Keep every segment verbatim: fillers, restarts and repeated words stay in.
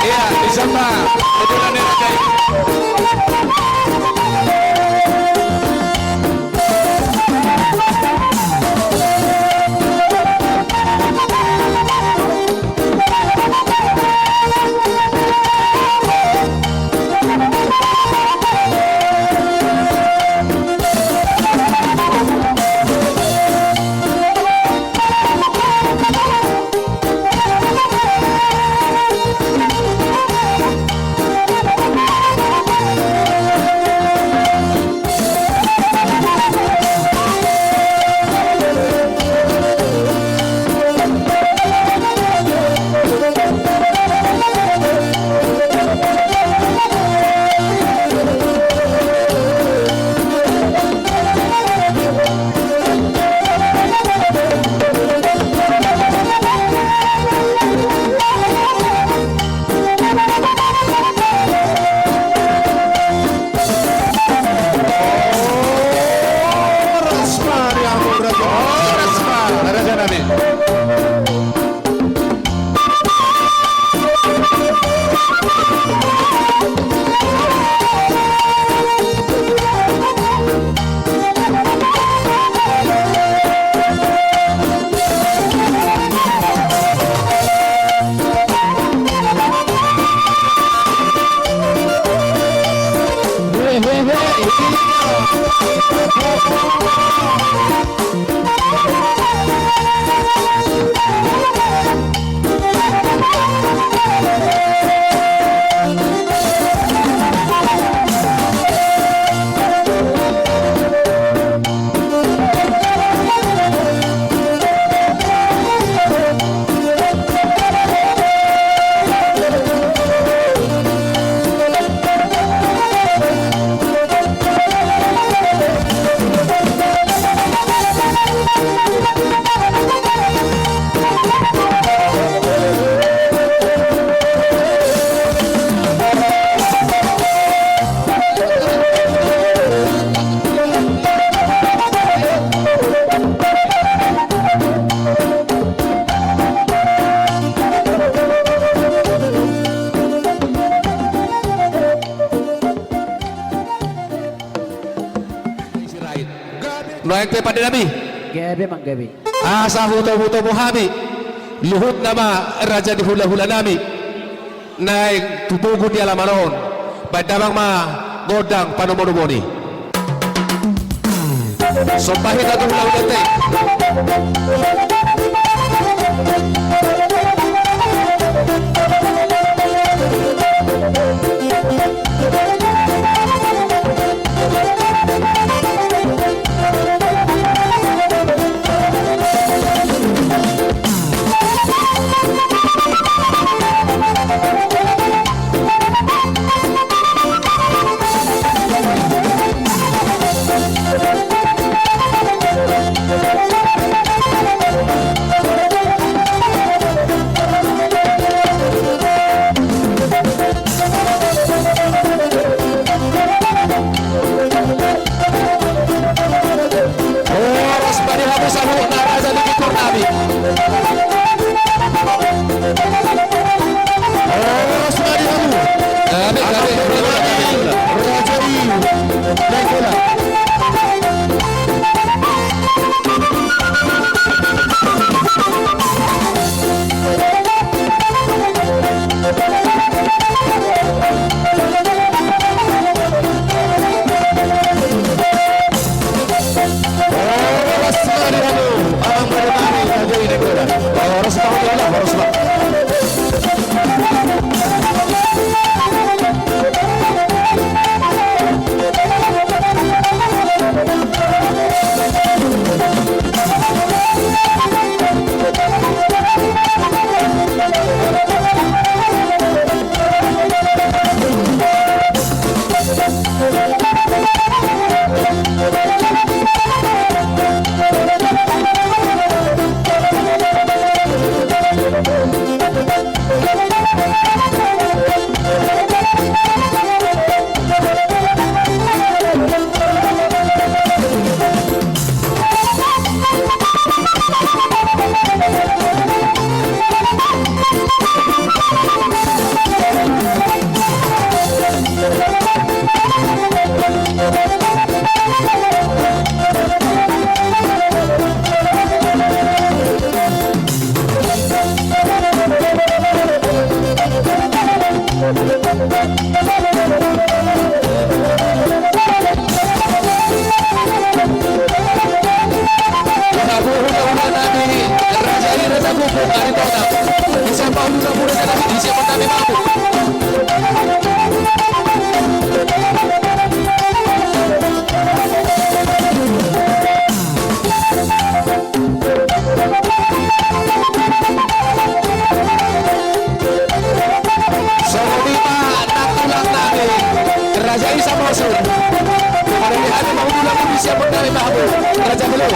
Iya, bisa, Pak. Betulan ya, Pak. Horas ma di hamu raja. Horas ma, raja nami. Nuaeng pe pande nami. Gabe manggabe. Asa hutomutomu hami, luhutna ma raja ni hulahula nami, naeng tu pogu ni alaman on, baen damang ma gondang panomunomuon i. Somba hita tu hulahula te. Pada di hami ma hudula, mudi siapon nami ma hamu, raja bolon.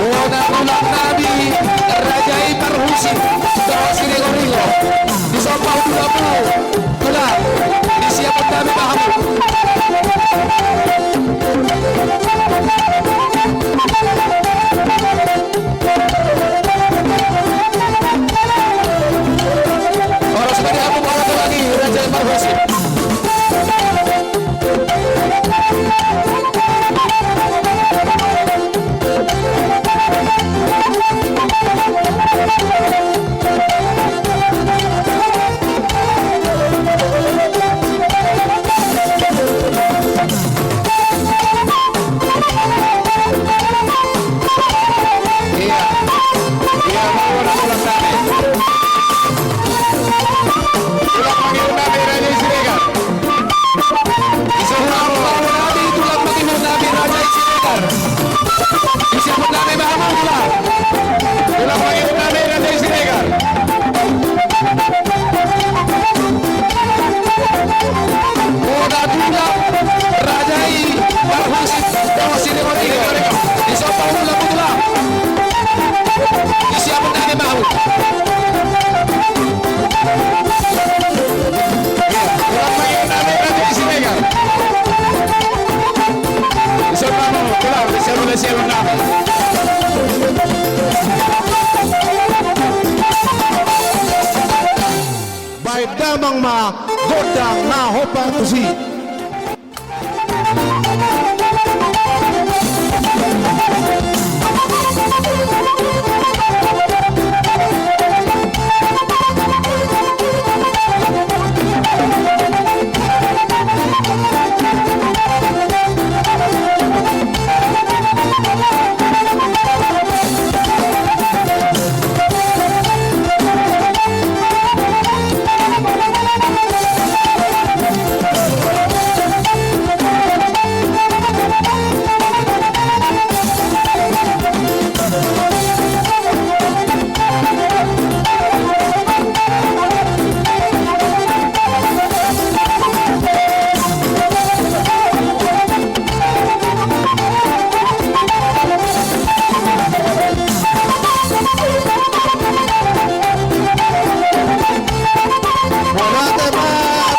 Bona tulang nami, raja i parhusip, Toho Siringoringo. Disomba hudulamu, tulang, disiapon nami ma hamu. Horas ma di hamu, bona tulang i, raja i parhusip. Ia, ia, mau na tulang nami. Tulang mangihut nami, raja i Siregar. Disiapon nami, tulang mangihut nami, raja i Siregar. Disiapon nami ma hamu, tulang. Tulang mangihut nami, raja i Siregar. Bona tulang, raja i parhusip, Toho Siringoringo. Disomba hudulamu, tulang. Disiapon nami ma hamu. Tulang mangihut nami, raja i Siregar. Disomba hamu, tulang, disiapon, disiapon nami. Baen damang ma gondang na hombar tusi. Mauliate ma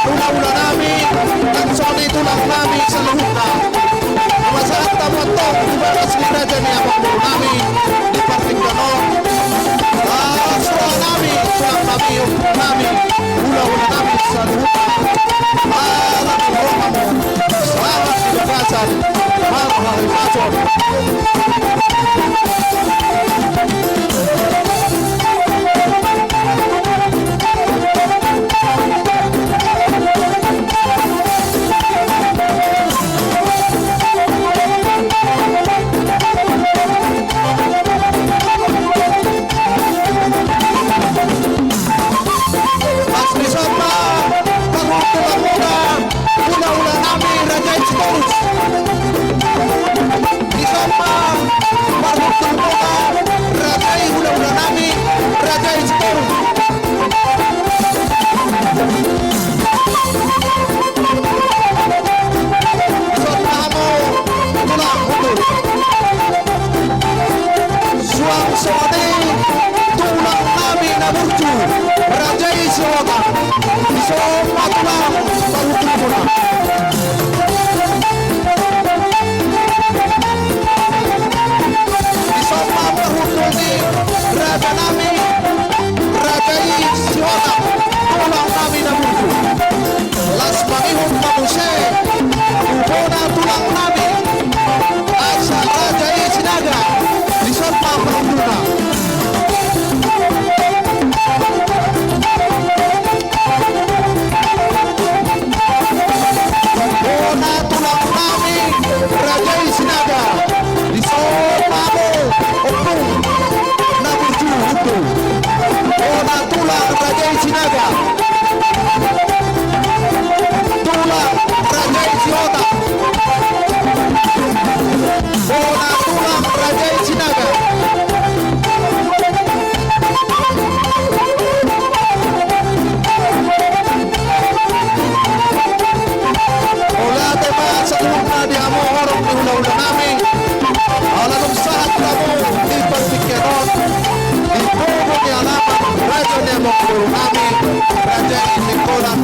hula-hula nami, nang songon i tulang nami saluhutna. Pasahat hamu antong tu bagas ni raja ni amangboru nami di partingkian on. Las roha nami, tulang nami, ompu nami, hula-hula nami saluhutna. Ala ni rohamu, selamat di bagasan marhahipason. Pas dison ma, parhundul muna, hula-hula nami, raja i Sitorus. Dison ma, Dison ma tulang parhundulmuna. Dison ma parhundul ni raja nami, raja i Sihotang, tulang nami na burju. Las mangihut ma muse tu bona tulang nami, asa raja i Sinaga. Dison ma parhundulna. Bona tulang nami, raja i Sinaga. Dison ma hamu, ompung na burju, hundul. Bona tulang raja i Sinaga. Tulang raja i Sihotang. Bona tulang raja i Sinaga. Mauliate ma saluhutna di hamu horong ni hulahula nami. Ala dung sahat hamu di partingkian on, di pungu ni alaman raja ni amangboru nami, raja i Nainggolan.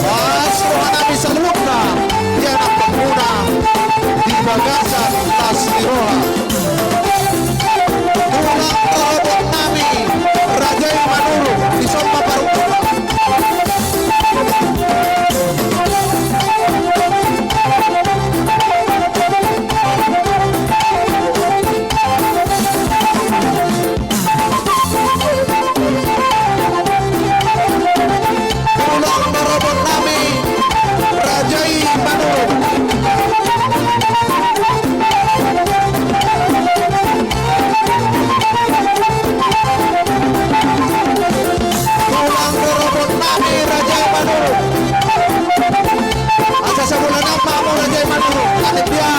Las roha nami saluhutna di anak pangkuna di bagasan las ni roha. Tulang rorobot nami, raja i Manurung, dison ma parhundulna. Tulang rorobot nami, raja i Manurung. Tulang rorobot nami, raja i Manurung. Asa sabola nama hamu, raja i Manurung. Atik dia